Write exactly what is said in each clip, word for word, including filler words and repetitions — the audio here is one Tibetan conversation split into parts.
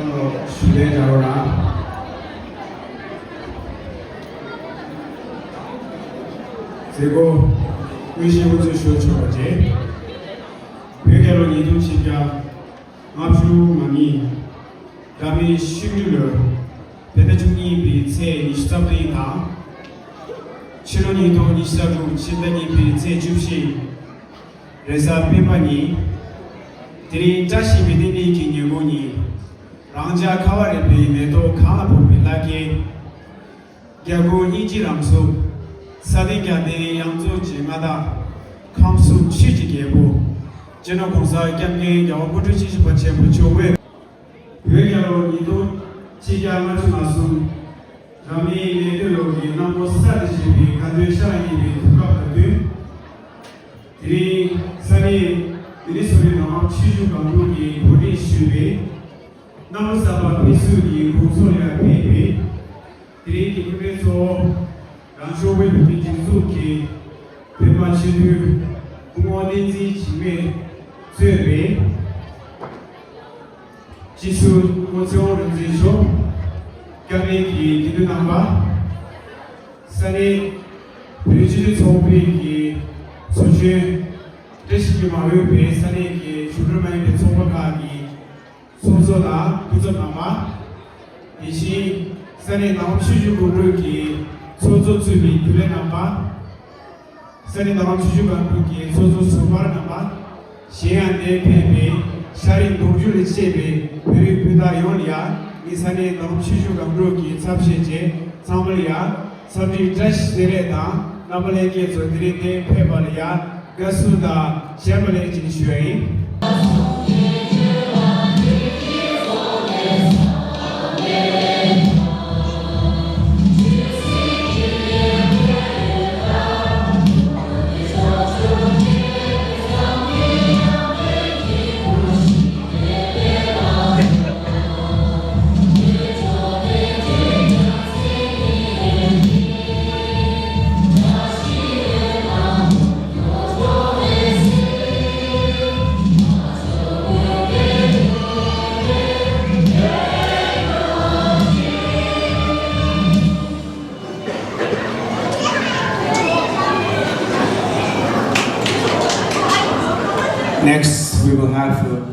ཞུ་ལས་བྱ་རོགས་རང་། མཛད་སྒོ་དངོས་གཞི་དབུ་འཛུགས་ཞུ་ཆོག་པ་བཅས། བོད་རྒྱལ་ལོ་ཉིས་སྟོང་ཆིག་བརྒྱ་ལྔ་བཅུ་ང་གཉིས། དགྲ་མེད་ཤིང་འབྲུག་ལོ། བོད་ཟླ་བཅུ་གཉིས་པའི་ཚེས་ཉི་ཤུ་རྩ་བདུན་དང་། ཕྱི་ལོ་ཉིས་སྟོང་ཉི་ཤུ་རྩ་དྲུག་ཕྱི་ཟླ་གཉིས་པའི་ཚེས་བཅུ་བཞི། རེས་གཟའ་སྤེན་པ་ཉིན། དེ་རིང་བཀྲ་ཤིས་པའི་བསྟན་འཛིན་གྱི་ཉིན་མོ་ཉིན། རང་ཅག་ཁ་བ་རི་པའི་མེ་ཏོག་གང་ལ་ཕོག་པའི་བླ་རྒན། རྒྱལ་སྐུ་སྙིང་རྗེའི་རང་གཟུགས། ས་སྟེང་རྒྱལ་བསྟན་ཡང་རྩེ་རྗེ་མངའ་བདག་ཁམས་གསུམ་ཆོས་ཀྱི་རྒྱལ་པོ། སྤྱི་ནོར་༸གོང་ས་༸སྐྱབས་མགོན་རྒྱལ་བ་སྐུ་ཕྲེང་བཅུ་བཞི་པ་ཆེན་པོ་མཆོག་འོས། བོད་རྒྱལ་ལོ་ཉིས་སྟོང་ཆིག་བརྒྱ་ལྔ་བཅུ་ང་གསུམ། རབ་གནས་ལེགས་སྟོན་ལོ་གི་གནམ་སྒོ་གསར་དུ་ཕྱེ་བའི་དགའ་སྟོན་ཤར་བ་གཉིས་པའི་དུས་སྐབས་དང་བསྟུན། དེ་རིང་ས་གནས་མི་ནི་སོ་ཊའི་ནང་ཆོས་བརྒྱུད་སྒང་དྲུག་གིས་གོ་སྒྲིག་ཞུས་པའི་གནམ་ལོ་གསར་པ་ཕེབས་བསུ་གི་དགོང་ཚོགས་ལ་ཕེབས་པའི་དེ་རིང་གི་ཐུགས་ཕན་གཙོ་བོ། རང་ཤོག་བོད་མི་སྒྲིག་འཛུགས་ཀྱི་བོད་པ་སྤྱི་འཐུས་སྐུ་ངོ་བསྟན་འཛིན་འཇིགས་མེད་གཙོས་པའི་སྤྱི་ཟུར་སྐུ་ངོ་ཚེ་དབང་རིག་འཛིན་མཆོག། སྐྱབས་གནས་ཀྱི་དགེ་འདུན་རྣམ་པ། ས་གནས་བོད་སྤྱི་འཐུས་ཚོགས་པའི་གི་ཚོགས་གཞོན། བཀྲ་ཤིས་ཀྱིས་མ་འོས་པའི་ས་གནས་ཀྱི་གཞུང་འབྲེལ་མ་ཡིན་པའི་ཚོགས་པ་ཁག་གི་ཚོགས་གཙོ་དང་སྐུ་ཚབ་རྣམ་པ། དེ་བཞིན་ས་གནས་ནང་ཆོས་བརྒྱུད་སྒང་དྲུག་གི་ཚོགས་གཙོ་གཙོས་པའི་རྒྱུན་ལས་རྣམ་པ། ས་གནས་ནང་ཆོས་བརྒྱུད་སྒང་དྲུག་གི་ཚོགས་གཙོ་ཟུར་པ་རྣམ་པ། གཞན་ཡང་འདིར་ཕེབས་པའི་ཤ་རིགས་ནོར་རྒྱུན་ལས་བྱེད་པའི་བོད་རིགས་སྤུན་ཟླ་ཡོངས་ལ་ཡང་ངས་ས་གནས་ནང་ཆོས་བརྒྱུད་སྒང་དྲུག་གི་ཚབ་བྱས་རྗེས་ཚང་མ་ལ་ཡང་འཚམས་འདྲི་བཀྲ་ཤིས་བདེ་ལེགས་དང་རྣམ་པ་ལྷན་རྒྱས་ཚོ་དེ་རིང་འདིར་ཕེབས་པ་ལ་ཡང་དགའ་བསུ་དང་བྱམས་པ་ལེགས་སྦྱར་ཞུ་ཡ་ཡིན། Next, we will have uh,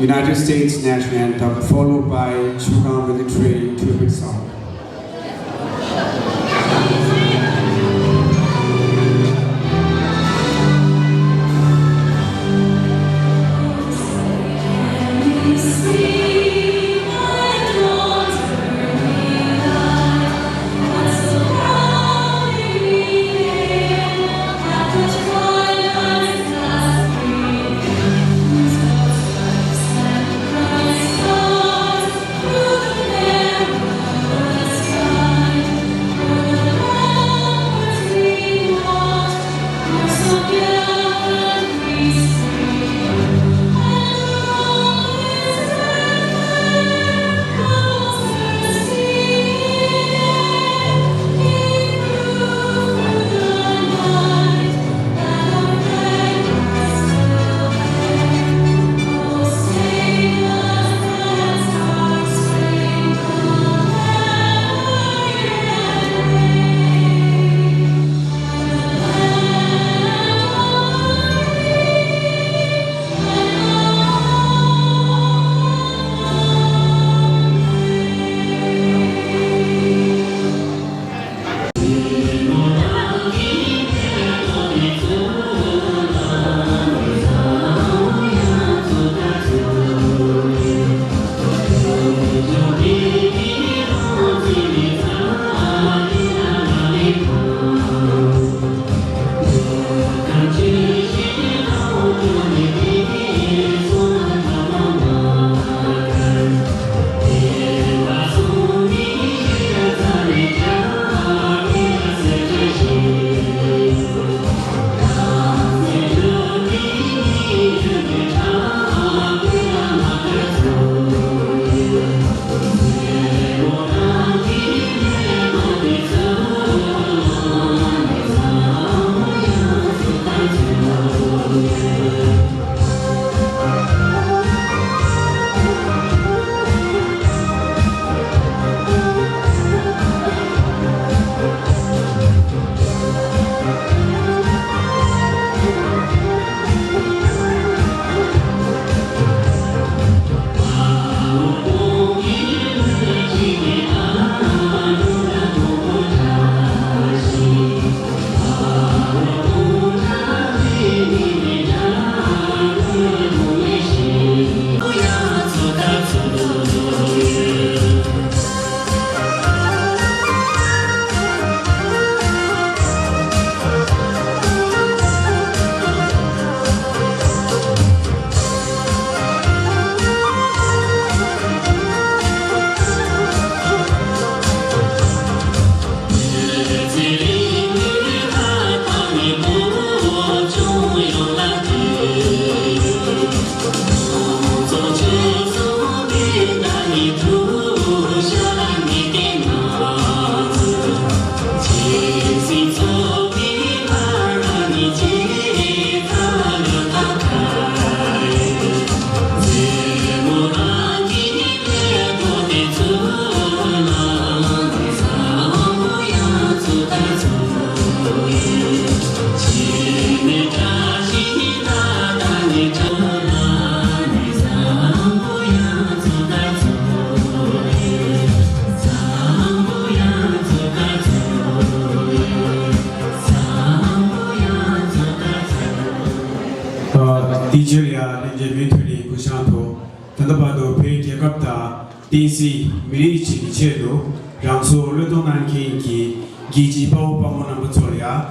United States national anthem, followed by Chugang military tribute song. རྒྱལ་ཁབ་དང་བསྟན་སྲིད་མི་རིགས་བཅས་ཀྱི་ཆེད་དུ་རང་སྲོག་བློས་གཏོང་གནང་མཁན་གྱི་རྒྱལ་གཅེས་དཔའ་བོ་དཔའ་མོ་རྣམ་པ་ཚོ་ལ་ཡང་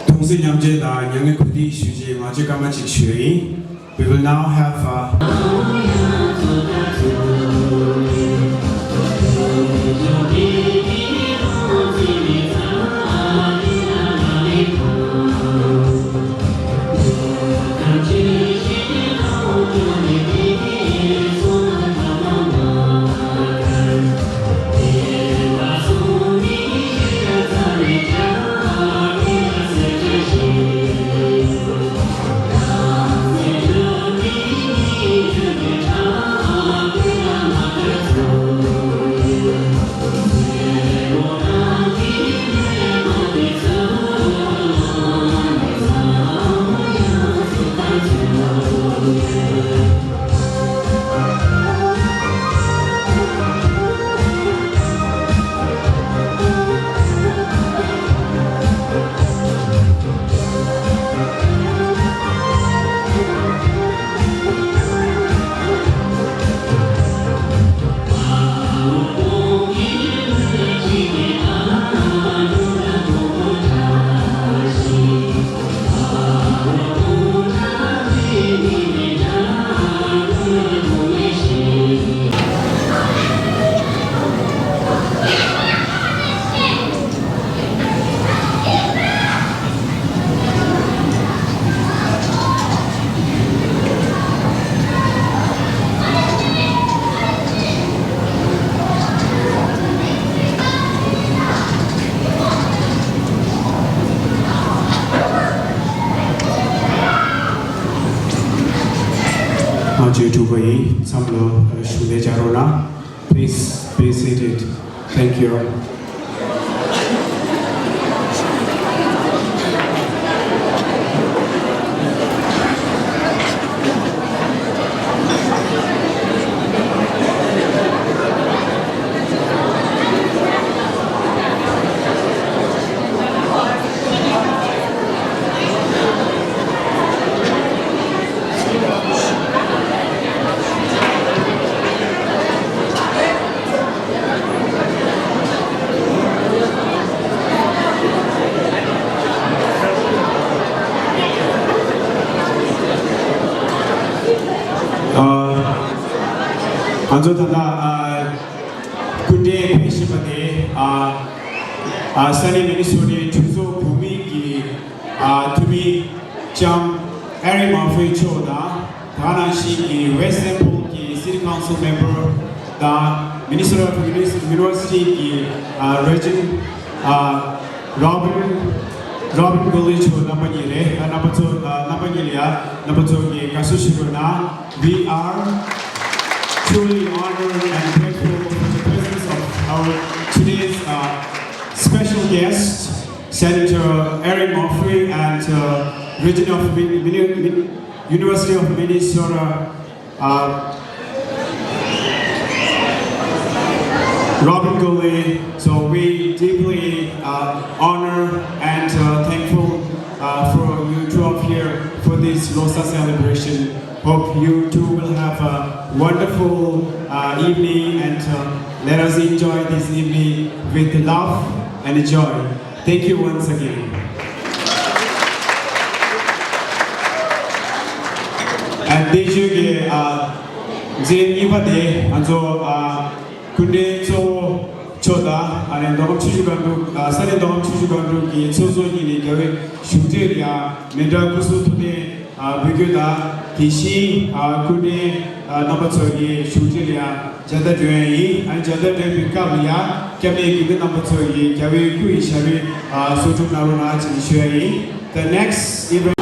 གདུང་སེམས་མཉམ་སྐྱེད་དང་མྱ་ངན་གུས་འདུད་ཞུ་རྗེས་ང་ཚོས་སྐར་མ་གཅིག་ཞུ་ཡིན། We will now have a ང་ཚོའི་འབྲུག་པ་ཡིན། མཚམས་ལ་བཞུགས་གནས་བཅར་རོགས་གནང་། Please be seated. Thank you. ང་ཚོ་ད་ལྟ་སྐུ་མགྲོན་ཕེབས་བཞིན་པ་དེ་ས་གནས་མི་ནི་སོ་ཊའི་གྲོས་ཚོགས་གོང་མའི་གི་འཐུས་མི་ལྕམ་ཨེ་རིག་མར་ཧྥི་མཆོག་དང་། དེ་ནང་བཞིན་གྱི་West Saint Paul གྱི་City Council Member དང་Minnesota University གྱི་Regent Robin Robin Gully མཆོག་རྣམ་པ་གཉིས་རེད། རྣམ་པ་ཚོ་རྣམ་པ་གཉིས་ལ་ཡ་རྣམ་པ་ཚོ་གི་དགའ་བསུ་ཞུ་དགོས་ན། We are truly honored and grateful for the presence of our today's special guest, Senator Erin Murphy and uh, Regent of Min- Min- Min- University of Minnesota, uh, Robin Gully. So we deeply uh, honor and uh, thankful uh, for you to appear for this Losar celebration. Hope you two will have a wonderful uh, evening and uh, let us enjoy this evening with love and joy. Thank you once again. And དེ་བཞིན་གྱི་ཨ་འཛིན་གཉིས་པ་དེ་ང་ཚོ་ཨ་སྐུ་མགྲོན་གཙོ་བོ་མཆོག་དང་ཨ་ནི་མདོ་ཁམས་ཆུ་བཞི་སྒང་དྲུག་ཨ་ས་གནས་མདོ་ཁམས་ཆུ་བཞི་སྒང་དྲུག་གི་ཚོགས་གཙོ་གཉིས་ནས་རྒྱལ་བའི་བཞུགས་ཁྲི་ལ་མཎྜལ་སྐུ་གསུང་ཐུགས་རྟེན་ཨ་འབུལ་རྒྱུ་དང་དེ་བཞིན་ཨ་སྐུ་མགྲོན་ཨ་རྣམ་པ་ཚོ་གི་བཞུགས་ཁྲི་ལ་མཇལ་དར་སྒྲོན་ཡ་ཡིན། ཨ་ནི་མཇལ་དར་སྒྲོན་པའི་སྐབས་ལ་ཡ་སྐྱབས་གནས་དགེ་འདུན་རྣམ་པ་ཚོ་གིས་རྒྱལ་བའི་སྐུ་ཡི་ཞབས་པད་ཨ་གསོལ་སྒྲུབ་གནང་རོགས་གནང་ཞེས་ཞུ་ཡ་ཡིན། The next event.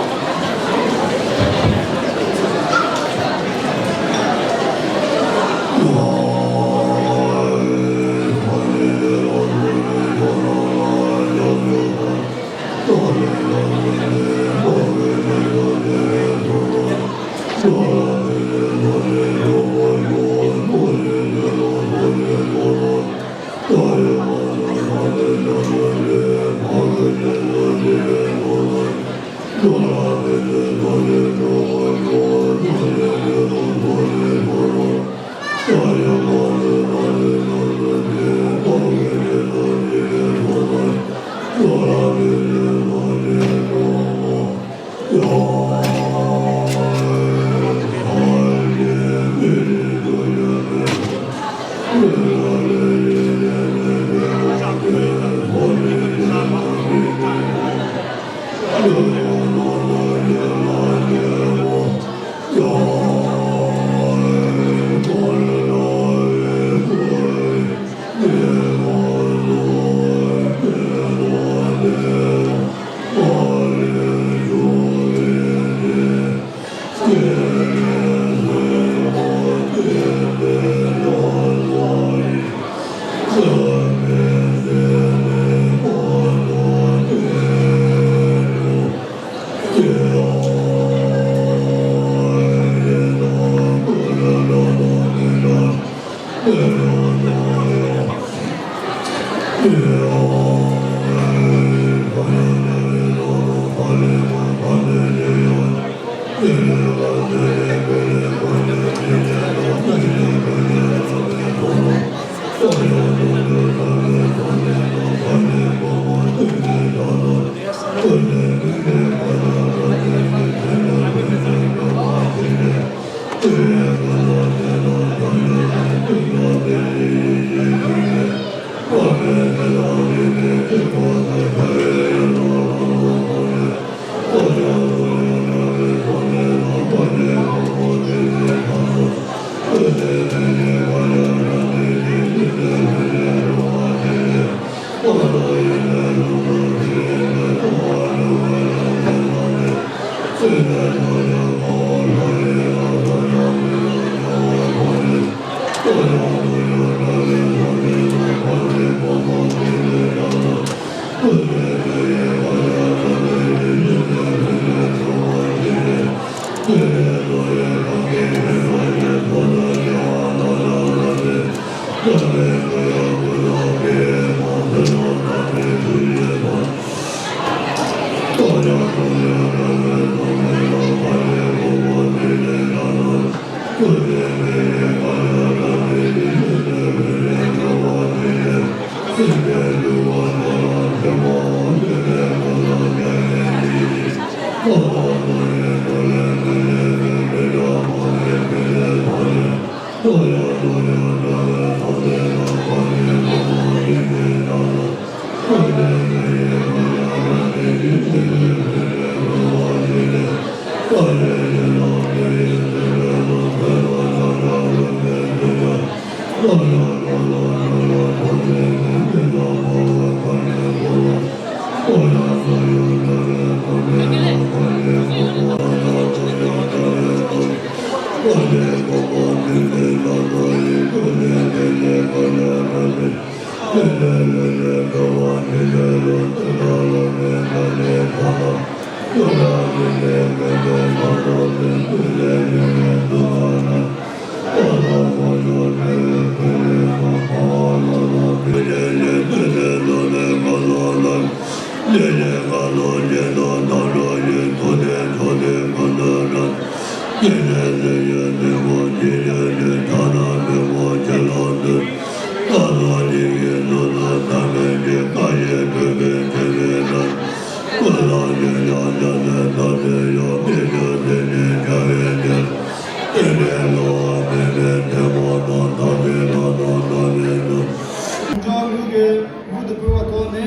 ལུགས་ཀྱི་མུ་མཐུད་ཕུལ་བ་ཐོག་ནས།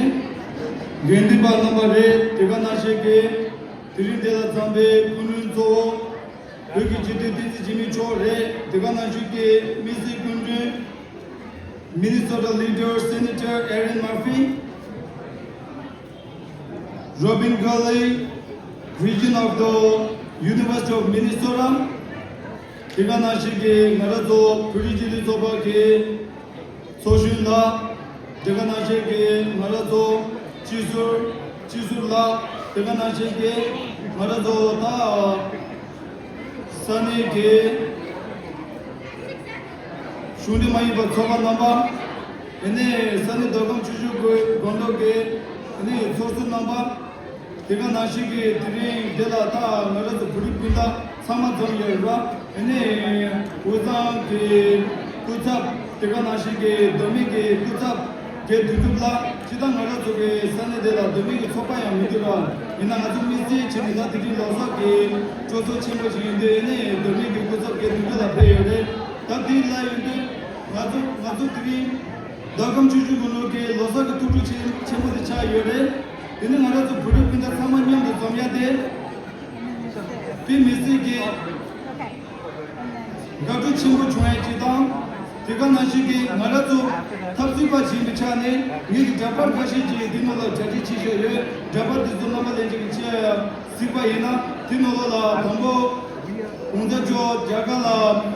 དགེ་འདུན་པ་རྣམ་པ་རེད། དེ་ག་ནང་བཞིན་གྱི་དེ་རིང་འདི་ལ་འཛོམས་པའི་སྐུ་མགྲོན་གཙོ་བོ་བོད་ཀྱི་སྤྱི་འཐུས་བསྟན་འཛིན་འཇིགས་མེད་མཆོག་རེད། དེ་ག་ནང་བཞིན་གྱི་དམིགས་བསལ་སྐུ་མགྲོན་Minnesota Leader Senator Erin Murphy, Robin Gully, Regent of the University of Minnesota, དེ་ག་ནང་བཞིན་གྱི་ང་རང་ཚོ་བོད་རིགས་སྤྱི་མཐུན་ཚོགས་པ་གི་ཚོགས་གཞོན་ལགས། དེ་ག་ནང་བཞིན་གྱི་ང་རང་ཚོ་སྤྱི་ཟུར་སྤྱི་ཟུར་ལགས། དེ་ག་ནང་བཞིན་གྱི་ང་རང་ཚོ་ད་ས་གནས་ཀྱི་གཞུང་འབྲེལ་མ་ཡིན་པ་ཚོགས་པ་རྣམ་པ། ཨ་ནི་ས་གནས་མདོ་ཁམས་ཆུ་བཞི་སྒང་དྲུག་གི་ཨ་ནི་ཚོགས་གཙོ་རྣམ་པ། དེ་ག་ནང་བཞིན་གྱི་དེ་རིང་འདི་ལ་ད་ང་རང་ཚོ་བོད་རིགས་སྤུན་ཟླ་ཚང་མ་འཛོམས་ཡོད་རེད་པ། ཨ་ནི་དབུས་གཙང་གི་སྐུ་ཚབ། དེ་ག་ནང་བཞིན་གྱི་མདོ་སྨད་ཀྱི་སྐུ་ཚབ་རྒན་དོན་གྲུབ་ལགས། སྤྱིར་བཏང་ང་རང་ཚོ་གི་ས་གནས་དེ་ལ་མདོ་སྨད་ཀྱི་ཚོགས་པ་ཡང་མི་འདུག་ར། ཡིན་ན་ང་ཚོ་དམིགས་བསལ་བྱས་ནས་ད་དེ་རིང་ལོ་གསར་གྱི་སྤྲོ་ཚོགས་ཆེན་པོ་ཞིག་ཡིན་དུས། ཨ་ནི་མདོ་སྨད་ཀྱི་སྐུ་ཚབ་རྒན་དོན་གྲུབ་ལགས་ཕེབས་ཡོད་རེད། ད་དེ་ལ་ཡིན་དུས་ང་ཚོ་ང་ ཚོ་དེ་རིང་མདོ་ཁམས་ཆུ་བཞི་སྒང་དྲུག་གི་ལོ་གསར་གྱི་ཐུགས་སྤྲོ་ཆེན་ཆེན་པོ་དེ་ཆགས་ཡོད་རེད། དེ་ནི་ང་རང་ཚོ་བོད་རིགས་སྤུན་ཟླ་ཚང་མ་མཉམ་དུ་འཛོམས་ཡ་དེ་དཔེ་མི་སྲིད་ཀྱི་དགའ་སྤྲོ་ཆེན་པོ་བྱུང་ཡ་ཅིག་དང་། དེ་ག་ནང་བཞིན་གྱི་ང་རང་ཚོ་འཐབ་རྩོད་པ་ཞིག་ཡིན་པའི་ཆ་ནས་ངེད་ཀྱི་འདྲ་པར་ཁ་ཤས་ཀྱིས་འདི་ནང་ལ་གྲ་སྒྲིག་བྱེད་བཞིན་ཡོད། འདྲ་པར་དེ་ཚོ་རྣམ་པ་ལྷན་རྒྱས་ཀྱིས་ཆེ་གཟིགས་པ་ཡིན་ན་དེ་ནང་ལོགས་ལ་དང་པོ་གོང་ས་མཆོག་རྒྱ་གར་ལ་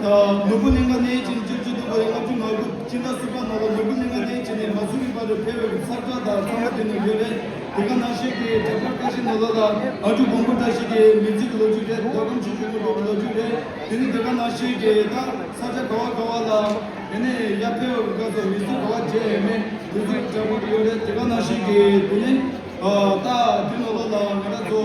ནོར་བུ་གླིང་ག་གནས་ཡིན་ཕྱིན་ཆིག་སྟོང་དགུ་བརྒྱ་ལྔ་བཅུ་ང་དགུ་ཕྱི་ཟླ་གསུམ་པ་ནང་ལ་ནོར་བུ་གླིང་ག་གནས་ཡིན་ཕྱིན་ནས་མ་སུ་རི་བར་དུ་ཕེབས་པའི་ས་ཁྲ་དང་ཚང་མ་དེ་ནང་ཡོད་རེད། དེ་ག་ནང་བཞིན་གྱི་འདྲ་པར་ཁ་ཤས་ནང་ལོགས་ལ་ཨ་ཀྲུག་བོན་པོ་བཀྲ་ཤིས་ཀྱི་མི་ཚེ་གི་ལོ་རྒྱུས་རེད། མདོ་ཁམས་ཆུ་བཞི་སྒང་དྲུག་གི་ལོ་རྒྱུས་རེད། དེ་ནི་དེ་ག་ནང་བཞིན་གྱི་ད་ས་ཆ་ག་བ་ག་བ་ལ་དེ་ནས་ཡར་ཕེབས་པའི་སྐབས་སུ་མི་ཚེ་ག་བ་མཇལ་ཡོད་མེད་དེ་ཚོའི་འདྲ་པར་ཡོད་རེད། དེ་ག་ནང་བཞིན་གྱི་དེ་ནི་ད་དེ་ནང་ལོགས་ལ་ང་རང་ཚོ་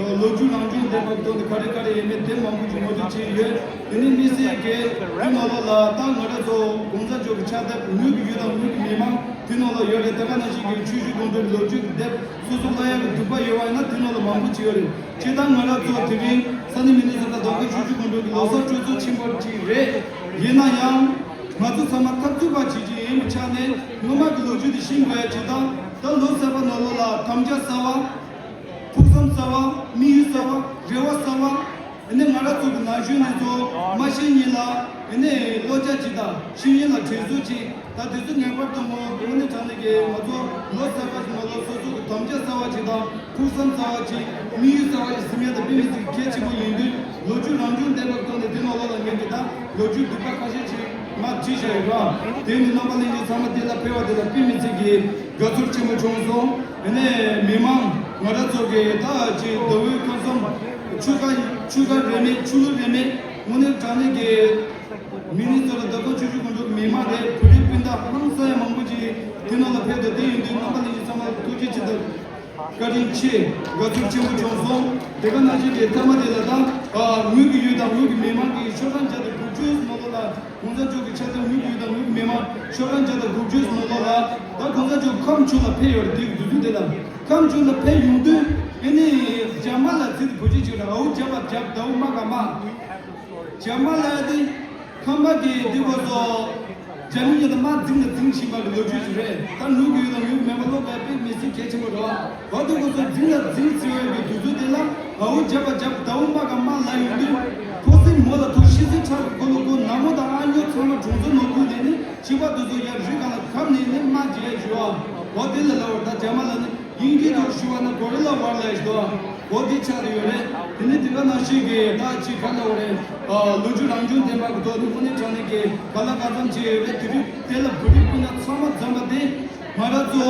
ལོ་རྒྱུས་རང་བྱུང་ལྡན་པ་གི་ཐོག་ནས་ག་རེ་ག་རེ་ཡིན་མིན་དེ་མང་པོ་ཞིག་ངོ་སྤྲོད་བྱས་ཡོད། དེ་ནས་དམིགས་བསལ་གྱི་དེ་ནང་ལོགས་ལ་ད་ང་རང་ཚོ་གོང་ས་མཆོག་གི་ཕྱག་དེབ་ངོས་ཀྱི་ཡུལ་དང་ངོས་ཀྱི་མི་མང་དེ་ནང་ལ་ཡོད་རེད། དེ་ག་ནང་བཞིན་གྱི་ཆུ་བཞི་སྒང་དྲུག་ལོ་རྒྱུས་ཀྱི་དེབ་སོ་སོ་ལ་ཡག་གི་འདུག་པ་ཡོད་པ་ཡིན་ན་དེ་ནང་ལ་མང་པོ་ཅིག་ཡོད་རེད། སྤྱིར་བཏང་ང་རང་ཚོ་དེ་རིང་ས་གནས་མི་ནི་སོ་ཊ་མདོ་ཁམས་ཆུ་བཞི་སྒང་དྲུག་གི་ལོ་གསར་སྤྲོ་ཚོགས་ཆེན་པོ་ཅིག་རེད། ཡིན་ན་ཡང་ང་ཚོ་ཚང་མ་འཐབ་རྩོད་པ་ཅིག་ཅིག་ཡིན་པའི་ཆ་ནས་སྔོན་མ་གི་ལོ་རྒྱུས་དེ་ཤེས་དགོས་ཡ་ཅིག་དང་། ད་ལོ་གསར་པ་ནང་ལོགས་ལ་དམ་བཅའ་གསར་བ། ཕུགས་བསམ་གསར་བ། དམིགས་ཡུལ་གསར་བ། རེ་བ་གསར་བ། ཨ་ནི་ང་རང་ཚོ་གི་ན་གཞོན་ནི་ཚོ་མ་ཤེས་ཉིན་ལ་ཨ་ནི་བློ་རྒྱ་ཅིག་དང་ཤེས་ཉིན་ལ་དྲན་གསོ་ཅིག་ད་དེ་ཚོ་ངེས་པར་དུ་མོ་དངོས་གནས་དྲང་གནས་ཀྱི་ང་ཚོ་ལོ་གསར་པ་ཞིག་ནང་ལོགས་སོ་སོ་གི་དམ་བཅའ་གསར་བ་ཅིག་དང་ཕུགས་བསམ་གསར་བ་ཅིག་དམིགས་ཡུལ་གསར་བ་ཅིག་ཟིན་ཡ་དང་དཔེ་མི་སྲིད་གལ་ཆེན་པོ་ཡིན་དུས། ལོ་རྒྱུས་རང་བྱུང་ལྡན་པ་གི་ཐོག་ནས་དེ་ནང་ལོགས་ལ་ངེད་ཀྱི་ད་ལོ་རྒྱུས་སྡུག་པ་ཁ་ཤས་ཅིག་མར་བྲིས་བཞག་ཡོད་ར། དེ་ནི་རྣམ་པ་ལྷན་རྒྱས་ཚང་མ་དེ་ལ་ཕེབས་པ་དེ་ལ་དཔེ་མི་སྲིད་ཀྱི་དགའ་ཚོར་ཆེན་པོ་བྱུང་སོང་། དེ་ནས་མི་མང་ང་རང་ཚོ་གི་ད་ཅིག་ཟླ་བོའི་ཁམས་གསུམ་ཆུ་ཁ་ཆུ་ཁ་རེད་མེད་ཆུ་ལུད་རེད་མེད་དངོས་གནས་དྲང་གནས་ཀྱི་མི་ནི་ཚོ་ལ་མདོ་ཁམས་ཆུ་བཞི་སྒང་དྲུག་མི་མང་རེད། བོད་རིགས་སྤུན་ཟླ་ཧང་སང་ཡ་མང་པོ་ཅིག་དེ་ནང་ལ་ཕེབས་འདུག་དེ་ཡིན་དུས་རྣམ་པ་ལྷན་རྒྱས་ཚང་མ་ལ་ཐུགས་རྗེ་ཆེ་དང་བཀའ་དྲིན་ཆེ། དགའ་ཚོར་ཆེན་པོ་བྱུང་སོང་། དེ་ག་ནང་བཞིན་གྱི་མཐའ་མ་དེ་ལ་ད་ཨ་ངོས་ཀྱི་ཡུལ་དང་ངོས་ཀྱི་མི་མང་གི་ཤོག་གྲངས་བརྒྱ་དང་དགུ་བཅུ་ནང་ལོགས་ལ་གོང་ས་མཆོག་གི་ཕྱག་དེབ་ངོས་ཀྱི་ཡུལ་དང་ངོས་ཀྱི་མི་མང་ཤོག་གྲངས་བརྒྱ་དང་དགུ་བཅུ་ནང་ལོགས་ལ་ད་གོང་ས་མཆོག་ཁམས་བྱོན་ལ་ཕེབས་ཡོད་རེད། དེ་གི་དུས་ཚོད་དེ་ལ་ཁམས་བྱོན་ལ་ཕེབས་ཡོང་དུས་ཨ་ནི་རྒྱ་མ་ལ་ཚིག་དེ་བོད་སྐད་ཅིག་རེད། ཨའུ་རྒྱབ་པ་རྒྱབ་ཟླ་བོ་མ་ག་མ། རྒྱ་མ་ལ་དེ་ཁམས་པ་གི་འདི་གོ་སོ། རྒྱ་མི་གཉིས་དང་དམག་འཛིང་ལ་འཛིང་བཞིན་པ་གི་ལོ་རྒྱུས་ཤིག་རེད། ད་ནུ་གི་ཡུལ་དང་ཡུལ་མེད་པ་ལོག་པའི་དཔེ་མི་སྲིད་གལ་ཆེན་པོ་རེད་བ། འོ་དེ་གོ་སོ་འཛིང་ལ་འཛིང་བརྩི་བའི་གི་དུས་ཚོད་དེ་ལ་ཨའུ་རྒྱབ་པ་རྒྱབ་ཟླ་བོ་མ་ག་མ་ལ་ཡོང་དུས་ཕོ་སྲིན་མོ་ལ་ཐུག་ཤི་སྲིན་ཁྲག་གི་གོ་ལོ་གོ་ན་མོ་དང་ཨ་ཉོ་ཚང་མ་གྲོང་ཚོ་ནོར་བུ་ལས་ནི་ཤི་བ་དུ་ཚོ་ཡར་རི་གང་ལ་ཁབ་ནས་ནི་དམག་རྒྱག་ཞུ་བ། འོ་དེ་ལ་ལ་བར་ད་རྒྱ་མ་ལ་ནི། དབྱིན་སྐད་དུ་ཞུ་བ་ན་གོ་རི་ལ་ཝར་ལབ་ཡོད་དོ། འོ་དེ་ཆགས་ཡོད་རེད། དེ་ནི་དེ་ག་ནང་བཞིན་གྱི་ད་ཅིག་ག་ལ་འོ་རེད། ལོ་རྒྱུས་རང་བྱུང་ལྡན་པ་གི་ཐོག་ནས་དངོས་གནས་དྲང་གནས་ཀྱི་ག་ལ་ག་ཙམ་བྱས་ཡོད་རེད། དེ་དུས་དེ་ལ་བོད་རིགས་སྤུན་ཟླ་ཚང་མ་འཛོམས་པ་དེ་ང་རང་ཚོ་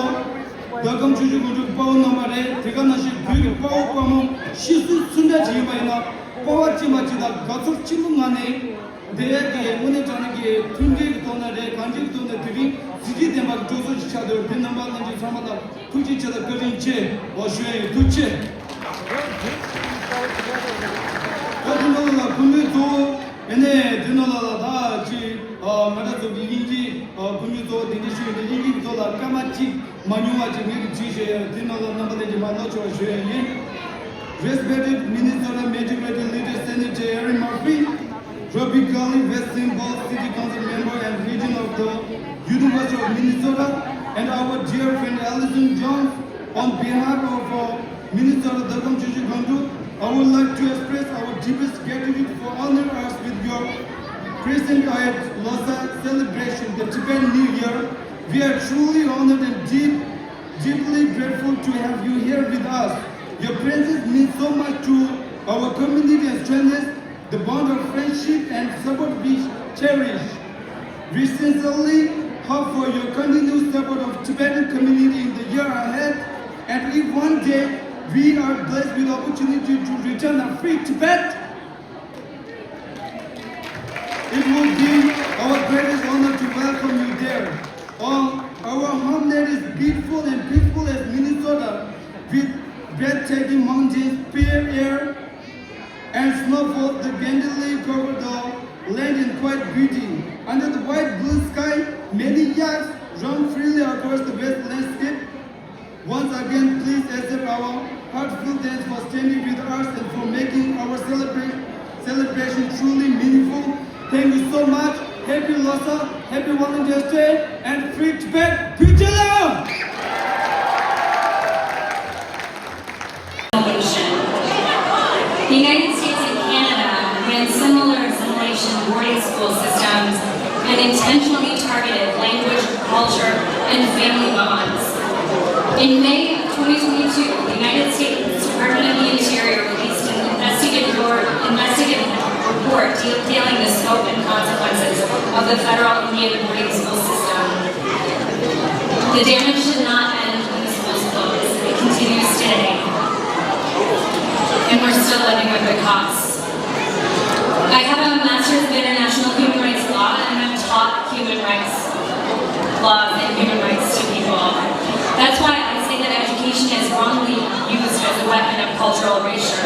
མདོ་ཁམས་ཆུ་བཞི་སྒང་དྲུག་དཔའ་བོ་རྣམ་པ་རེད། དེ་ག་ནང་བཞིན་བོད་ཀྱི་དཔའ་བོ་དཔའ་མོ་ཤི་གསོན་སུ་འདྲ་ཅིག་ཡིན་པ་ཡིན་ན་དཔའ་བ་ཅན་པ་ཅིག་དང་དགའ་ཚོར་ཆེན་པོ་ངང་ནས། དེ་གའི་དངོས་གནས་དྲང་གནས་ཀྱི་མཐུན་སྒྲིལ་གྱི་ཐོག་ནས་རེད། གང་ཅིའི་ཐོག་ནས་དེ་རིང་གཟི་བརྗིད་ལྡན་པ་གི་སྤྲོ་ཚོགས་ཤིག་ཆགས་འདུག་དེ་རྣམ་པ་ལྷན་རྒྱས་ཚང་མ་ལ་ཐུགས་རྗེ་ཆེ་དང་བཀའ་དྲིན་ཆེ་བ་ཞུ་ཡ་ཡིན། ཐུགས་རྗེ་ཆེ། ད་དེ་ནང་ལ་སྐུ་མགྲོན་གཙོ་བོ་ཨེ་ནས་དེ་ནང་ལ་ལ་ད་ཅི་ང་རང་ཚོ་གི་དབྱིན་ཇིའི་སྐུ་མགྲོན་གཙོ་བོ་དེ་འདྲ་ཞིག་ཡོད་དེ་དབྱིན་ཇི་གི་ཐོག་ལ་སྐར་མ་གཅིག་མ་ཉུང་བ་ཅིག་ངེད་ཀྱིས་བྲིས་ཞེས་ཡང་དེ་ནང་ལ་རྣམ་པ་ལྷན་རྒྱས་མ་ལོག་ཆོག་ཞུ་ཡ་ཡིན། Respected Minnesota Majority Leader, Senator Erin Murphy, Robbie Gully, West Saint Paul City Council member and Regent of the University of Minnesota, and our dear friend Allison Jones, on behalf of uh, Minnesota Mdo Khamjong Tshwee Gyaltsen Gangdruk, I would like to express our deepest gratitude for honoring us with your presence at Losar celebration, the Tibetan New Year. We are truly honored and deep, deeply grateful to have you here with us. Your presence means so much to our community and strengthens the bond of friendship and support we cherish. We sincerely hope for your continued support of Tibetan community in the year ahead, and if one day we are blessed with opportunity to return a free Tibet, it would be our greatest honor to welcome you there. Our, our homeland is beautiful and peaceful as Minnesota, with breathtaking mountains, pure air, and snowfall that gently cover the land in quiet beauty. Under the wide blue sky, many yaks roam freely across the vast landscape. Once again, please accept our heartfelt thanks for standing with us and for making our celebra- celebration truly meaningful. Thank you so much. Happy Losar, happy Volunteers Day, and free Tibet, Björn Tjei Lem! The United States and Canada ran similar assimilation boarding school systems and intentionally targeted language, culture, and family bonds. In May of twenty twenty-two, the United States Department of the Interior released an investigative, investigative report detailing the scope and consequences of the federal Indian boarding school system. The damage did not end in the school's close. It continues today. And we're still living with the costs. I have a master's of international human rights law, and I've taught human rights laws and human rights to people. That's why I say that education is wrongly used as a weapon of cultural erasure.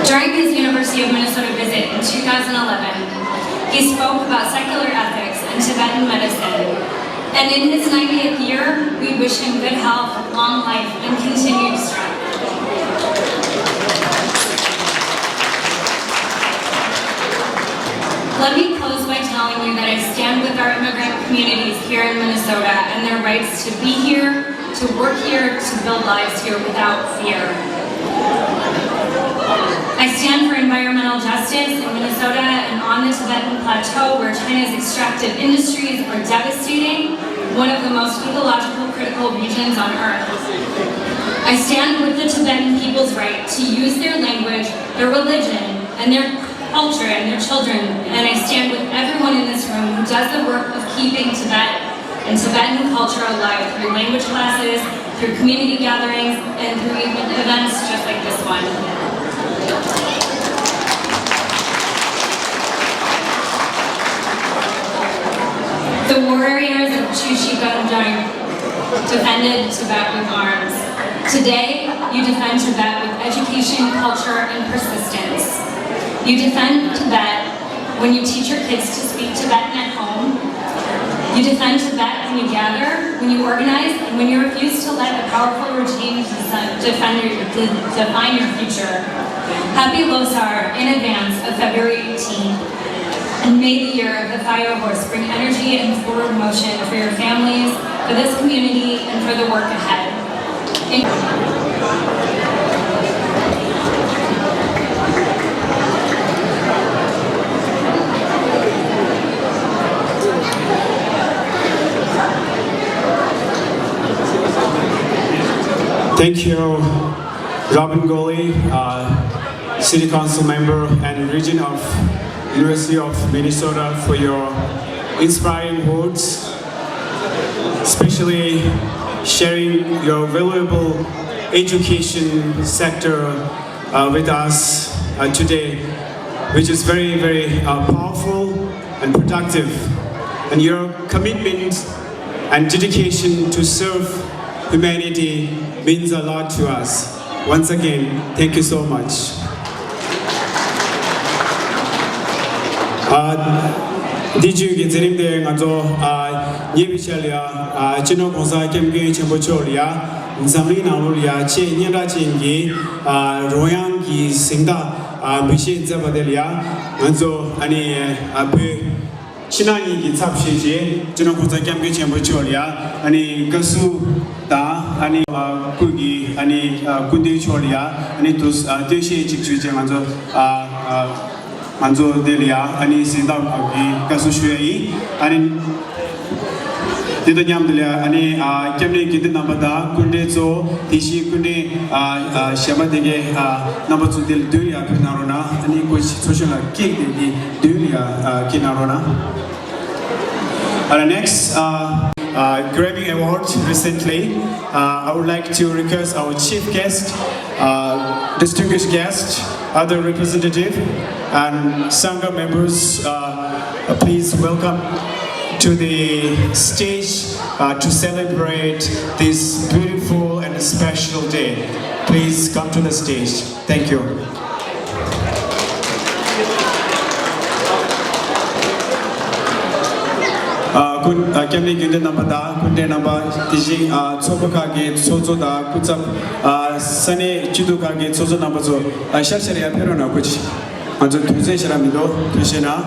During his University of Minnesota visit in two thousand eleven, he spoke about secular ethics and Tibetan medicine. And in his ninetieth year, we wish him good health, long life, and continued strength. Let me close by telling you that I stand with our immigrant communities here in Minnesota and their rights to be here, to work here, to build lives here without fear. I stand for environmental justice in Minnesota and on the Tibetan Plateau, where China's extractive industries are devastating one of the most ecological critical regions on earth. I stand with the Tibetan people's right to use their language, their religion, and their culture and their children, and I stand with everyone in this room who does the work of keeping Tibet and Tibetan culture alive through language classes, through community gatherings, and through even events just like this one. The warriors of Chushi Ganjang defended Tibet with arms. Today, you defend Tibet with education, culture, and persistence. You defend Tibet when you teach your kids to speak Tibetan at home. You defend Tibet when you gather, when you organize, and when you refuse to let a powerful regime defend your, de- define your future. Happy Losar in advance of February eighteenth. And may the year of the fire horse bring energy and forward motion for your families, for this community, and for the work ahead. Thank you. Thank you, Robin Goley, uh, City Council member and Regent of University of Minnesota, for your inspiring words, especially sharing your valuable education sector uh, with us uh, today, which is very, very uh, powerful and productive. And your commitment and dedication to serve humanity means a lot to us. Once again, thank you so much. ཨ། འདི་བརྒྱུད་ཀྱི་མཛད་རིམ་དེ་ང་ཚོ་ཨ་ཉེ་བའི་ཆར་ལ་ཡ་ཨ་སྤྱི་ནོར་གོང་ས་སྐྱབས་མགོན་ཆེན་པོ་མཆོག་ལ་ཡ་འཛམ་གླིང་ནང་ལོགས་ལ་ཡ་ཆེས་སྙན་གྲགས་ཅན་གྱི་ཨ་རོལ་དབྱངས་ཀྱི་གཟེངས་རྟགས་ཨ་འབུལ་བཞེས་མཛད་པ་དེ་ལ་ཡ་ང་ཚོ་ཨ་ནི་ཨ་བོད་ཕྱི་ནང་གཉིས་ཀྱི་ཚབ་བྱས་རྗེས་སྤྱི་ནོར་གོང་ས་སྐྱབས་མགོན་ཆེན་པོ་མཆོག་ལ་ཡ་ཨ་ནི་བཀའ་ཟུར་དང་ཨ་ནི་ཨ་སྐུ་གི་ཨ་ནི་ཨ་སྐུ་མདུན་མཆོག་ལ་ཡ་ཨ་ནི་དུ་ཨ་སྟོད་གཞས་ཅིག་ཞུས་རྗེས་ང་ཚོ་ཨ་ཨ་ང་ཚོ་འདི་ལ་ཡ་ཨ་ནི་གཟེངས་རྟགས་འབུལ་གྱི་བཀའ་ཟུར་ཞུ་ཡ་ཡིན། ཨ་ནི་དེ་དང་མཉམ་དུ་ལ་ཡ་ཨ་ནི་ཨ་སྐྱབས་གནས་དགེ་འདུན་རྣམ་པ་དང་སྐུ་མགྲོན་གཙོ་བོ་དེ་བཞིན་སྐུ་མགྲོན་ཨ་ཨ་གཞན་པ་དེ་གའི་ཨ་རྣམ་པ་ཚོ་དེ་ལ་མདུན་ལ་ཡ་ཕེབས་གནང་རོགས་གནང་། ཨ་ནི་སྐུ་མགྲོན་ཚོགས་གཞོན་ལགས་ཀྱིས་དེ་གའི་མདུན་ལ་ཡ་ཨ་ཕེབས་གནང་རོགས་གནང་། Uh, next, uh, uh, Grammy Award recently. Uh, I would like to request our chief guest, uh, distinguished guest, other representative, and Sangha members, uh, please welcome to the stage, uh, to celebrate this beautiful and special day. Please come to the stage. Thank you. ཨ་སྐུ་ཨ་སྐྱབས་གནས་དགེ་འདུན་རྣམ་པ་དང་སྐུ་མགྲོན་རྣམ་པ་དེ་བཞིན་ཨ་ཚོགས་པ་ཁག་གི་ཚོགས་གཙོ་དང་སྐུ་ཚབ་ཨ་ས་གནས་སྤྱི་འཐུས་ཁག་གི་ཚོགས་གཙོ་རྣམ་པ་ཚོ་ཨ་ཤར་ཤར་ཡར་ཕེབས་རོགས་གནང་། སྐུ་མཁྱེན། ང་ཚོ་དུས་ཚོད་ཞེ་དྲག་མི་འདུག་ཐུགས་རྗེ་གནང་།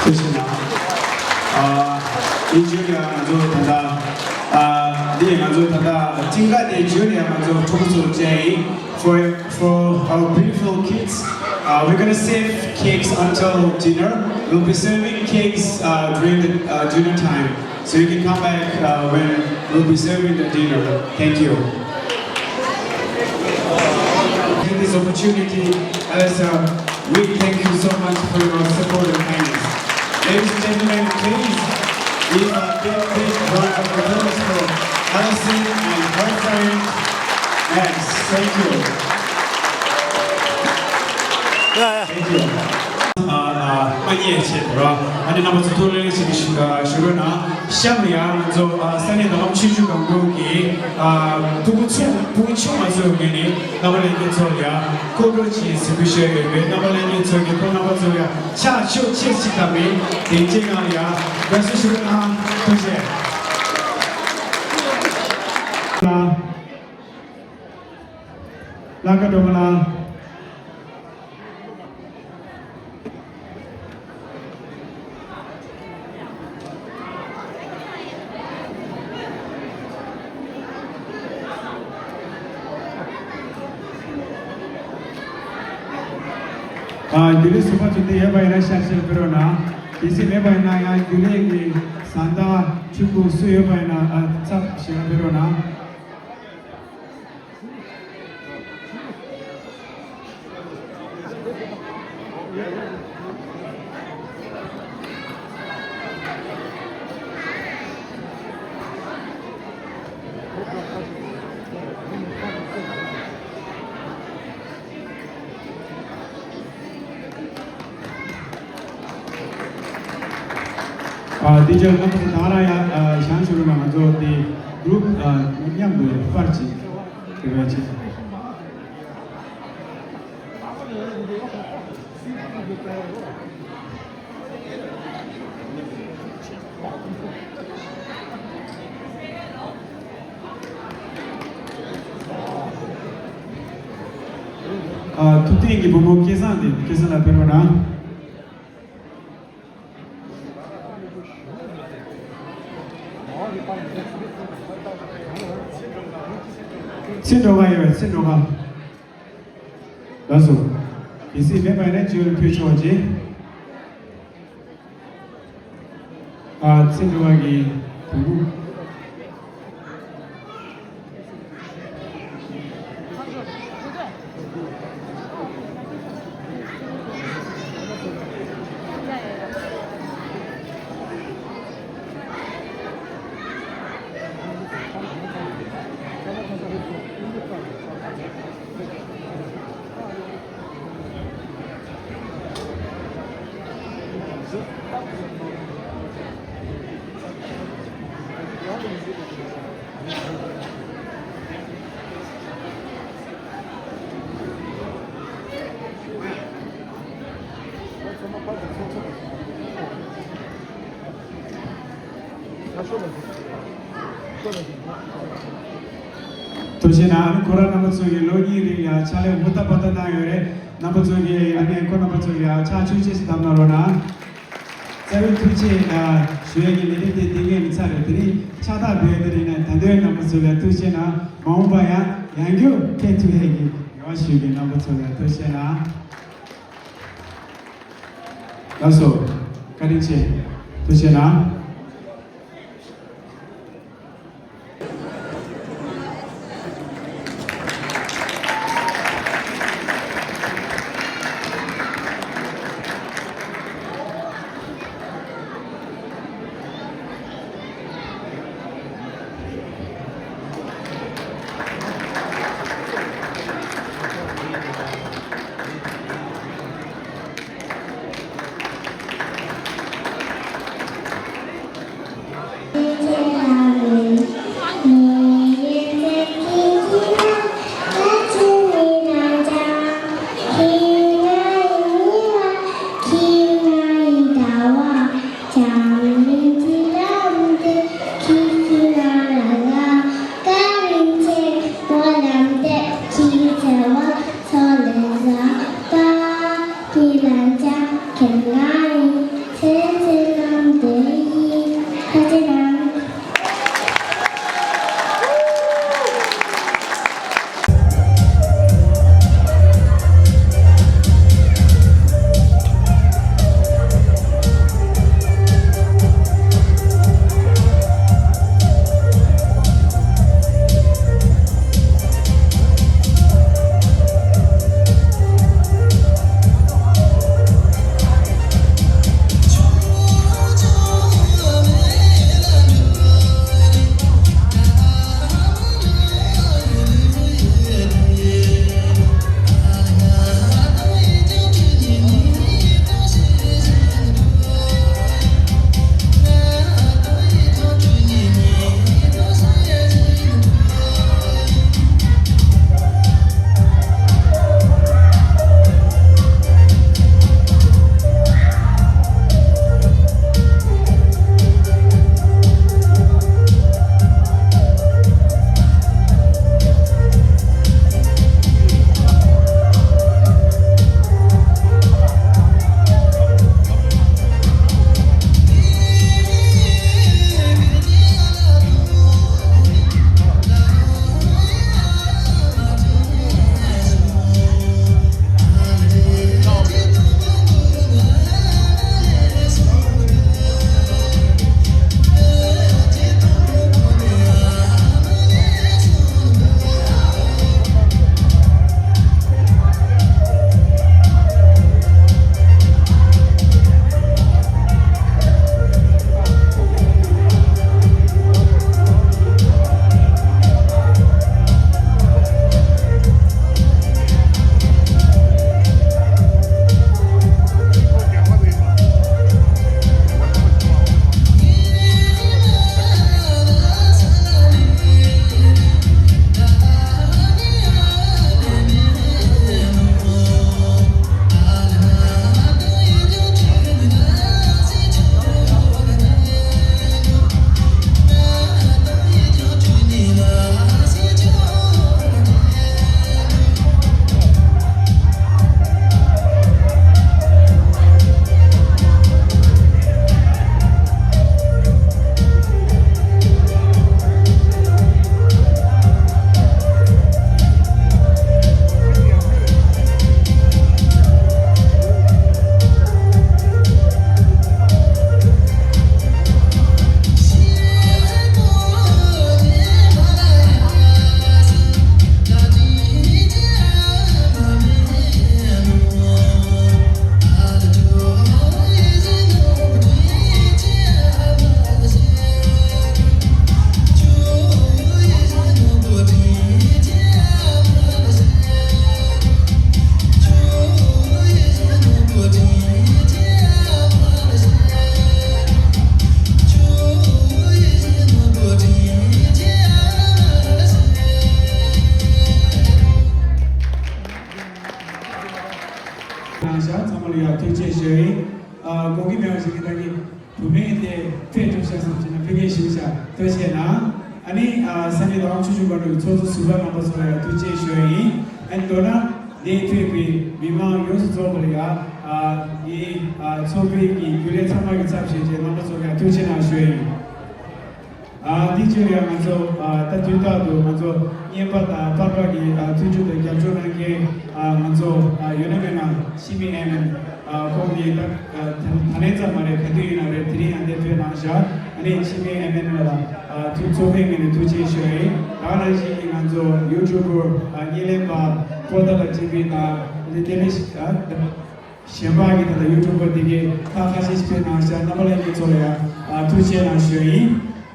ཐུགས་རྗེ་གནང་། ཨ། ཨིན་ཇུ་ལི་ཡ་ང་ཚོ་ད་ལྟ། ཨ། འདི་ང་ཚོ་ད་ལྟ་སྤྲིན་ཁ་དེ་ཇུ་ལི་ཡ་ང་ཚོ་ཕྲུ་གུ་ཚོ་བཅས་ཡིན། For, for our beautiful kids, uh, we're gonna save cakes until dinner. We'll be serving cakes, uh, during the, uh, dinner time. So you can come back, uh, when we'll be serving the dinner. Thank you. Take this opportunity as, uh, we thank you so much for your support and kindness. Ladies and gentlemen, please give a big, big round of applause for Alison and her friend Max. Thank you. Thank you. ཨ། ཨ། མ་ཉེས་ཆེད་དུ་ར། ཨ་ནི་རྣམ་པ་ཚོ་ཐུགས་རྗེ་ཆེ་ཞུ་ཞུ་རོགས་གནང་། གཤམ་ལ་ཡང་ང་ཚོ། ཨ། ས་གནས་མདོ་ཁམས་ཆུ་བཞི་སྒང་དྲུག་གི། ཨ། ཕྲུ་གུ་ཆུང་ཕྲུ་གུ་ཆུང་བ་ཚོའི་ངོས་ནས་རྣམ་པ་ལྷན་རྒྱས་ཚོ་ལ་ཡང་ཁོ་བོ་ཅིག་གཟིགས་འབུལ་ཞུས་ཡོད་པས། རྣམ་པ་ལྷན་རྒྱས་ཚོ་གིས་ཁོང་རྣམ་པ་ཚོ་ལ་ཡང་ཕྱག་ཕྱོགས་ཆེར་ཅིག་བཏབ་ནས་དེ་རྗེས་ཀྱང་ཡང་དགའ་བསུ་ཞུ་རོགས་གནང་། ཐུགས་རྗེ་ཆེ། ལ། ལ་ཀ་འགྲོ་མ་ལ། ཨ། རྒྱུན་ལས་ཟུར་པ་ཚོ་འདི་ཡོད་པ་ཡིན་ན་ཤར་ཕྱིར་ཕེབས་རོགས་གནང་། གལ་སྲིད་མེད་པ་ཡིན་ན་ཡང་རྒྱུན་ལས་ཀྱི་བཟའ་ཟླ་ཕྲུ་གུ་སུ་ཡོད་པ་ཡིན་ན། ཨ། ཚབ་ཞུ་རོགས་ཕེབས་རོགས་གནང་། ཨ། དེ་རྗེས་ང་ཚོ་ད་རང་ཡང་། ཨ། བཞེངས་ཞུ་རོགས་གནང་། ང་ཚོ་དེ་གུ་རུབ། ཨ། མཉམ་དུ་པར་ཅིག་དེ་ག་ཅིག་ཨ། ཐུབ་བསྟན་གྱི་བུ་མོ་སྐལ་བཟང་དེ། སྐལ་བཟང་ལགས་ཕེབས་རོགས་གནང་། ཚེ་འགྲོ་ག་ཡོད། ཚེ་འགྲོ་ག་ལགས་སོ། གལ་སྲིད་མེད་པ་ཡིན་ན་བརྗོད་ལ་ཕུལ་ཆོག་ཅིག་ཨ། ཚེ་འགྲོ་བ་གི་བུ་གུ། ཐུགས་རྗེ་གནང་། ཁོ་རང་རྣམ་པ་ཚོ་གིས་ལོ་གཉིས་རིང་ལ་ཕྱག་ལས་ཧུར་ཐག་འབད་ཐག་གནང་ཡོད་རེད། རྣམ་པ་ཚོ་གིས་ཨ་ནི་ཁོ་རྣམ་པ་ཚོ་ལ་ཕྱག་མཆོད་ཅེས་ཤིག་བཏབ་གནང་རོགས་གནང་། རྩ་བའི་ཐུགས་རྗེ་ཞུ་ཡ་གི་ལས་རིམ་དེ་འདི་ངས་མི་ཚར་རེད། དེ་རིང་ཕྱག་རྟགས་འབུལ་ཡ་དེ་རིང་ནས། ད་དུང་རྣམ་པ་ཚོ་ལ་ཐུགས་རྗེ་གནང་། མ་འོངས་པ་ཡང་ཡང་བསྐྱར་ཕེབས་ཐུབ་ཡ་གི་རེ་བ་ཞུ་གི། རྣམ་པ་ཚོ་ལ་ཐུགས་རྗེ་གནང་། ལགས་སོ། བཀའ་དྲིན་ཆེ། ཐུགས་རྗེ་གནང་། ཐུགས་རྗེ་ཆེ་ཞུ་བྱ་ཐུགས་རྗེ་ཆེ་གནང་། ཨ་ནི་ཨ་ས་གནས་དྭགས་ཆུ་བཞི་སྒང་དྲུག་གི་ཚོགས་གཙོ་ཟུར་པ་རྣམ་པ་ཚོ་ལ་ཡང་ཐུགས་རྗེ་ཆེ་ཞུ་ཡ་ཡིན། ཨ་ནི་མདོར་ན་འདིར་ཐོན་པའི་མི་མང་ཡོངས་སུ་རྫོགས་པ་ལ་ཡང་ཨ་ངའི་ཨ་ཚོགས་པའི་གི་རྒྱུན་ལས་ཚང་མ་གི་ཚབ་བྱས་ཏེ་རྣམ་པ་ཚོ་ལ་ཡང་ཐུགས་རྗེ་ཆེ་གནང་ཞུ་ཡ་ཡིན། ཨ་དེ་བྱས་ཡང་ང་ཚོ་ཨ་ད་དུས་རྟག་ཏུ་ང་ཚོ་རྔན་པ་དང་པར་པ་གི་ཨ་མཐུན་འགྱུར་དང་རྒྱབ་སྐྱོར་གནང་མཁན་ཨ་ང་ཚོ་ཨ་ཡོད་ན་མེད་ན་ཤི་མི་ཨེ་མེན་ཨ་ཁོང་གིས་ད་ཨ་ད་ད་ལན་ཙམ་མ་རེད། ག་དུས་ཡིན་ན་རེད། དེ་རིང་ཡང་འདིར་ཕེབས་གནང་བཞག་ཨ་ནི་ཤི་མི་ཨེ་མེན་ལ་ཨ་ཐུགས་ཚོགས་པའི་ངོས་ནས་ཐུགས་རྗེ་ཆེ་ཞུ་ཡ་ཡིན། ད་ནང་བཞིན་གྱི་ང་ཚོ་ཡུ་ཊུབ་པར་ཨ་བརྙན་ལེན་པ་པོ་ཏཱ་ལ་ཊི་ཝི་དང་དེ་ལས་ཨ་གཞན་པ་གི་ད་ལྟ་ཡུ་ཊུབ་པར་དེ་གའི་ཁག་ཁ་ཤས་ཤིག་ཕེབས་གནང་བཞག་རྣམ་པ་ལྷན་རྒྱས་ཚོ་ལ་ཡང་ཨ་ཐུགས་རྗེ་ཆེ་གནང་ཞུ་ཡ་ཡིན།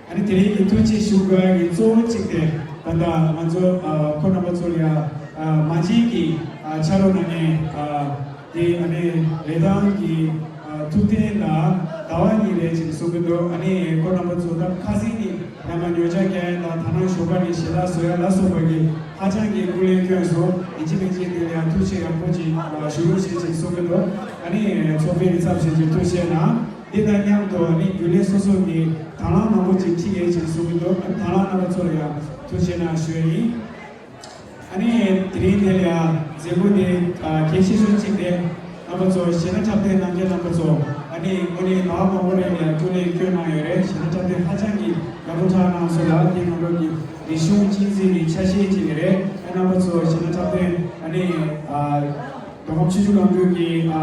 ཨ་ནི་དེ་རིང་གི་ཐུགས་རྗེ་ཆེ་ཞུ་དགོས་ཡ་གི་གཙོ་བོ་གཅིག་དེ་ད་ལྟ་ང་ཚོ་ཨ་ཁོང་རྣམ་པ་ཚོ་ལ་ཡང་ཨ་མ་བྱན་གྱི་ཨ་ཕྱག་རོགས་གནང་མཁན་ཨ་དེ་ཨ་ནི་རེ་ཐང་གི་ཨ་ཐུབ་བསྟན་དང་ཟླ་བ་གཉིས་རེད་ཅེས་གསུང་གི་འདུག་ཨ་ནི་ཁོང་རྣམ་པ་ཚོ་ད་ཁ་སང་ནས་ཡར་མར་ཉོ་ཆ་རྒྱག་ཡ་དང་དག་སྣང་ཞོགས་པ་ནས་ཞལ་ལག་བཟོ་ཡ་ལ་སོགས་པ་གི་ཧ་ཅང་གི་སྐུ་ལས་བསྐྱོན་སོང་། ཡིན་གཅིག་མིན་གཅིག་དེ་ལ་ཡང་ཐུགས་རྗེ་ཡག་པོ་ཅིག་ཞུ་རོགས་ཞེས་ཅིག་གསུང་གི་འདུག་ཨ་ནི་ཚོགས་པའི་ཚབ་བྱས་ཅིག་ཐུགས་རྗེ་གནང་། འདི་དང་མཉམ་དུ་ཨ་ནི་རྒྱུན་ལས་སོ་སོ་གི་དང་བླངས་མང་པོ་ཅིག་ཁྲིད་ཡས་ཅིག་གསུང་གི་འདུག་ཨ་ནི་དང་བླངས་རྣམ་པ་ཚོ་ལ་ཡང་ཐུགས་རྗེ་གནང་ཞུ་ཡ་ཡིན། ཨ་ནི་དེ་རིང་འདི་ལ་ཡང་མཛད་སྒོ་འདི་གལ་ཆེ་ཤོས་གཅིག་རེད། རྣམ་པ་ཚོ་གཞས་སྣ་འཁྲབ་སྟོན་གནང་མཁན་རྣམ་པ་ཚོ་ཨ་ནི་དངོས་གནས་ཟླ་བ་མང་པོ་རིང་ལ་ཡང་སྐུ་ལས་བསྐྱོན་གནང་ཡོད་རེད། གཞས་སྣ་འཁྲབ་སྟོན་ཧ་ཅང་གི་ཡག་པོ་འཁྲབ་གནང་སོང་ལ། དེ་ང་ཚོ་གི་རིག་གཞུང་གཅེས་འཛིན་གྱི་ཆ་ཤས་གཅིག་རེད། ཨ་རྣམ་པ་ཚོ་གཞས་སྣ་འཁྲབ་སྟོན་ཨ་ནི་ཨ་མདོ་ཁམས་ཆུ་བཞི་སྒང་དྲུག་གི་ཨ་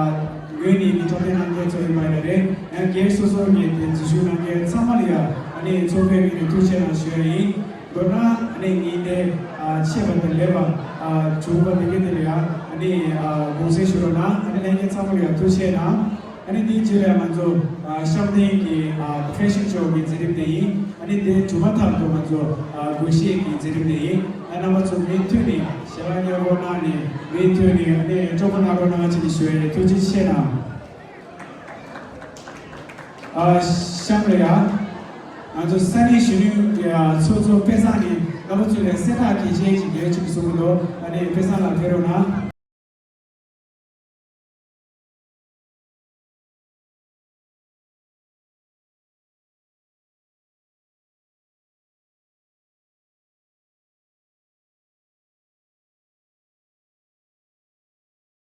ངོས་ནས་མི་འཁྲབ་སྟོན་གནང་མཁན་ཚོ་ཡིན་པ་ཡིན་ན་རེད། ཡང་སྒེར་སོ་སོ་ནས་དེ་འཛུལ་ཞུགས་གནང་མཁན་ཚང་མ་ལ་ཡང་ཨ་ནི་ཚོགས་པའི་ངོས་ནས་ཐུགས་རྗེ་གནང་ཞུ་ཡ་ཡིན། མདོར་ན་ཨ་ནི་ངས་འདི་ཨ་ཆད་པ་དང་ལེན་པ་ཨ་བྱུང་བ་དེ་གའི་དེ་ལ་ཡང་ཨ་ནི་ཨ་དགོངས་སེལ་ཞུ་རོགས་གནང་། ཨ་ནི་ལྷན་རྒྱས་ཚང་མ་ལ་ཡང་ཐུགས་རྗེ་གནང་། ཨ་ནི་དེའི་རྗེས་ལ་ང་ཚོ་ཨ་བཤམས་སྟོན་གྱི་ཨ་ཕེ་ཤན་ཤོ་གི་མཛད་རིམ་དེ་ཡིན། ཨ་ནི་དེ་གྲུབ་མ་ཐག་ཏུ་ང་ཚོ་ཨ་སྒོར་གཞས་ཀྱི་མཛད་རིམ་དེ་ཡིན། ཨ་རྣམ་པ་ཚོ་མུ་མཐུད་ནས་ཞལ་ལག་མཉེས་པོ་གནང་ནས་མུ་མཐུད་ནས་ཨ་ནི་སྤྲོ་པོ་གནང་རོགས་གནང་ཅེས་ཞུ་ཡ་ཡིན། ཐུགས་རྗེ་ཆེ་གནང་། ཨ་གཤམ་ལ་ཡ། ང་ཚོ་ས་གནས་གཞོན་ནུའི་ཚོགས་གཙོ་དཔེ་བཟང་ནས་རྣམ་པ་ཚོ་ལ་གསལ་བསྒྲགས་གལ་ཆེ་ཞིག་ཡོད་ཅིག་གསུང་གི་འདུག་ཨ་ནི་དཔེ་བཟང་ལགས་ཕེབས་རོགས་གནང་།